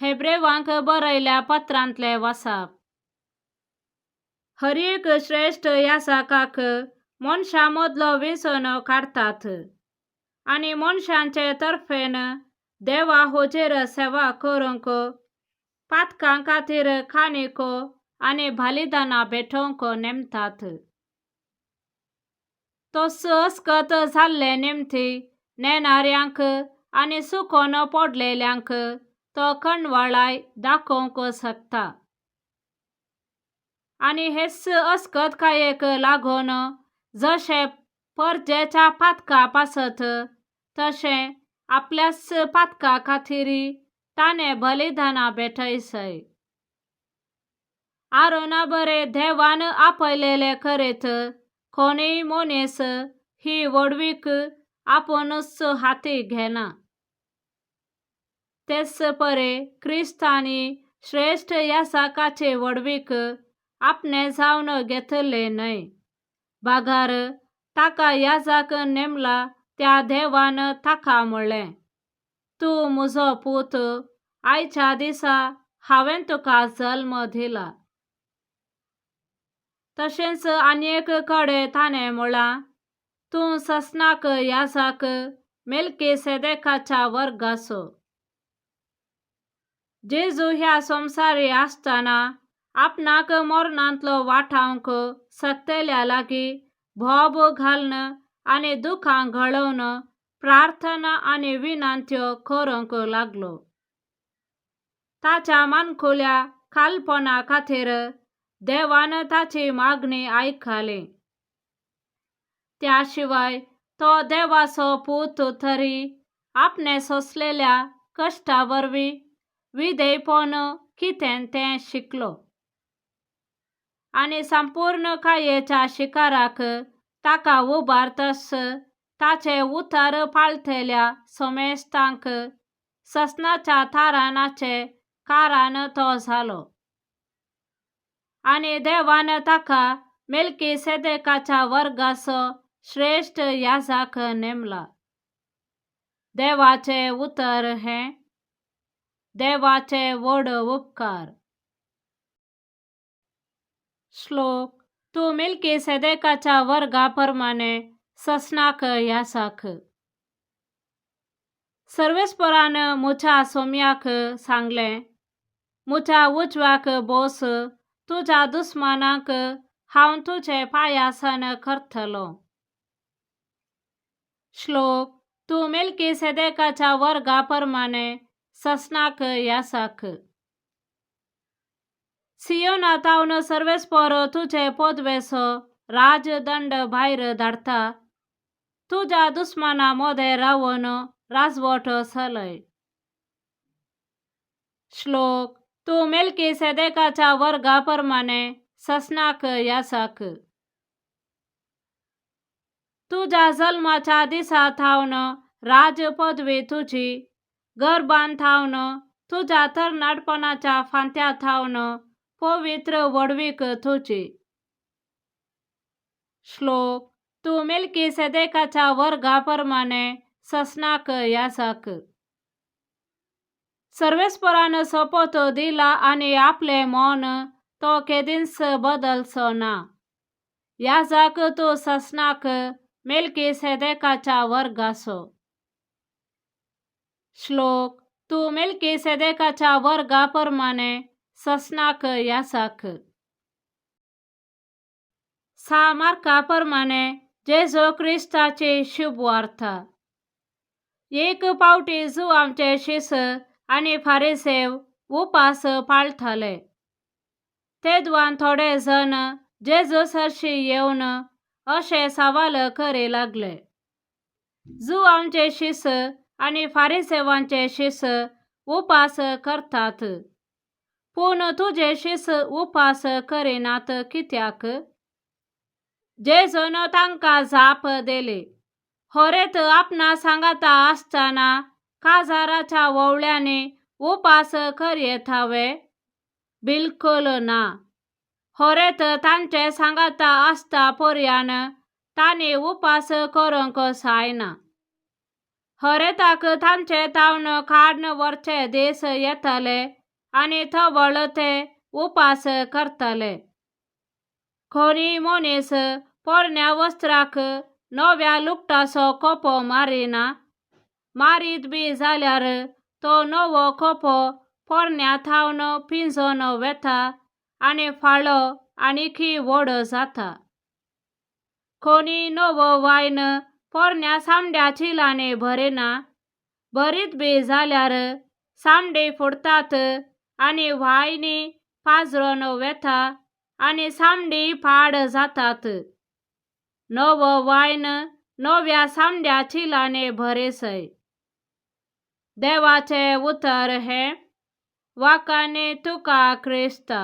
हेब्रेवांक बरयल्या पत्रांतलें वाचप. हर एक श्रेश्ठ याजकाक मनशां मदलो वेंचून काडटात आनी मनशांचे तर्फेन देवा हुजीर सेवा करूंक पातकां खातीर काणिको आनी बलिदानां भेटोवंक नेमतात. तोच अस्कत जाल्ले निमती नेणाऱ्यांक आनी सुकोन पडलेल्यांक तो कणवळाय दाखोवंक शकता. आनी हेच अस्कतकायेक लागून जशें परजेच्या पातका पासत तशें आपल्याच पातका खातीर ताणें बलिदानां भेटयसय. आरोना बरे देवान आपयलेले करीत कोणूय मनीस ही व्हडवीक आपुणूच हाती घेना. तेच परे क्रिस्तांनी श्रेश्ठ याजकाची व्हडवीक आपणें जावन घेतले न्हय, बगर ताका याजक नेमला त्या देवान ताका म्हणलें, तूं म्हजो पूत, आयच्या दिसा हांवें तुका जल्म दिला. तशेंच आनी एक कडेन ताणें म्हळां, तूं ससनाक याजक मेल्कीसेदेकाच्या वर्गाचो. जेजू ह्या संवसारी आसतना आपणाक मरणांतलो वाटावंक शकतल्या लागीं बोब घालून आनी दुकां गळोवन प्रार्थना आनी विनंत्यो करूंक लागलो. ताच्या मानकुल्या कालपणा खातीर देवान ताची मागणी आयकली. त्या शिवाय तो देवाचो पूत तरी आपणें सोंसलेल्या कश्टा वरवीं विधेयपण कितें तें शिकलो आनी संपूर्ण कायेच्या शिकाराक ताका उबारतच ताचें उतर पाळटल्या समेस्तांक ससनाच्या तारणाचें कारण तो जालो. आनी देवान ताका मेल्कीसेदेकाच्या वर्गाचो श्रेश्ठ याजक नेमला. देवाचें उतर हें देवाचे व्हड उपकार. श्लोक. तूं मेल्कीसेदेकाच्या वर्गा प्रमाणे ससनाक याजक. सर्वेस्परान म्हज्या सोम्याक सांगलें, म्हज्या उजव्याक बस, तुज्या दुस्मानांक हांव तुजें पांयासन करतलो. श्लोक. तूं मेल्कीसेदेकाच्या वर्गा प्रमाणे ससनाक याजक. सियोना थावन सर्वेस्पर तुजे पदवेचो राजदंड भायर धाडटा, तुज्या दुस्माना मदें रावन राजवट चलय. श्लोक. तूं मेल्कीसेदेकाच्या वर्गा प्रमाणे ससनाक याजक. तुज्या जल्माच्या दिसा थावन राजपदवी तुजी, गर्भान थावन तुज्या तरणाटपणाच्या फांत्या थावन पवित्र व्हडवीक तुजी. श्लोक. तूं मेल्कीसेदेकाच्या वर्गा प्रमाणे ससनाक याजक. सर्वेस्परान सोपोत दिला आनी आपलें मन तो केदींच बदलचो ना. याजक तूं ससनाक मेल्कीसेदेकाच्या वर्गाचो. श्लोक. तूं मेल्कीसेदेकाच्या वर्गा प्रमाणे ससनाक याजक. सा मार्का प्रमाणे जेजू क्रिस्ताची शुभवार्ता. एक पावटी जुवांचे शिस आनी फारिसेव उपास पाळटाले. तेदवान थोडे जण जेजू सरशी येवन अशें सवाल करी लागले, जुवांचे शिस आनी फारिसेवांचे शिस उपास करतात, पूण तुजे शिस उपास करिनात कित्याक? जेजून तांकां जाप दिली, होरेत आपणा सांगाता आसतना काजाराच्या वोवळ्यांनी उपास करयेतावे? बिलकुल ना. होरेत तांचे सांगाता आसता पर्यान तांणी उपास करूंक जायना. हरेताक तांचे तावन काडून व्हरचे दीस येतले आनी थवळ ते उपास करतले. कोणी मनीस पोरण्या वस्त्राक नव्या लुगटाचो कोपो मारिना. मारीत बी जाल्यार तो नवो कोपो पोरण्या थावन पिंजून वेता आनी फाळो आनीकय व्हड जाता. कोणी नवो वायन पोरण्या सामड्या चिलांनी भरिना. भरीत बी जाल्यार सामडी फुटतात आनी वायनी पाजरून वेता आनी सामडी पाड जातात. नवो वायन नव्या सामड्या चिलांनी भरिसय. देवाचें उतर हें. वाखाणीं तुका क्रिस्ता.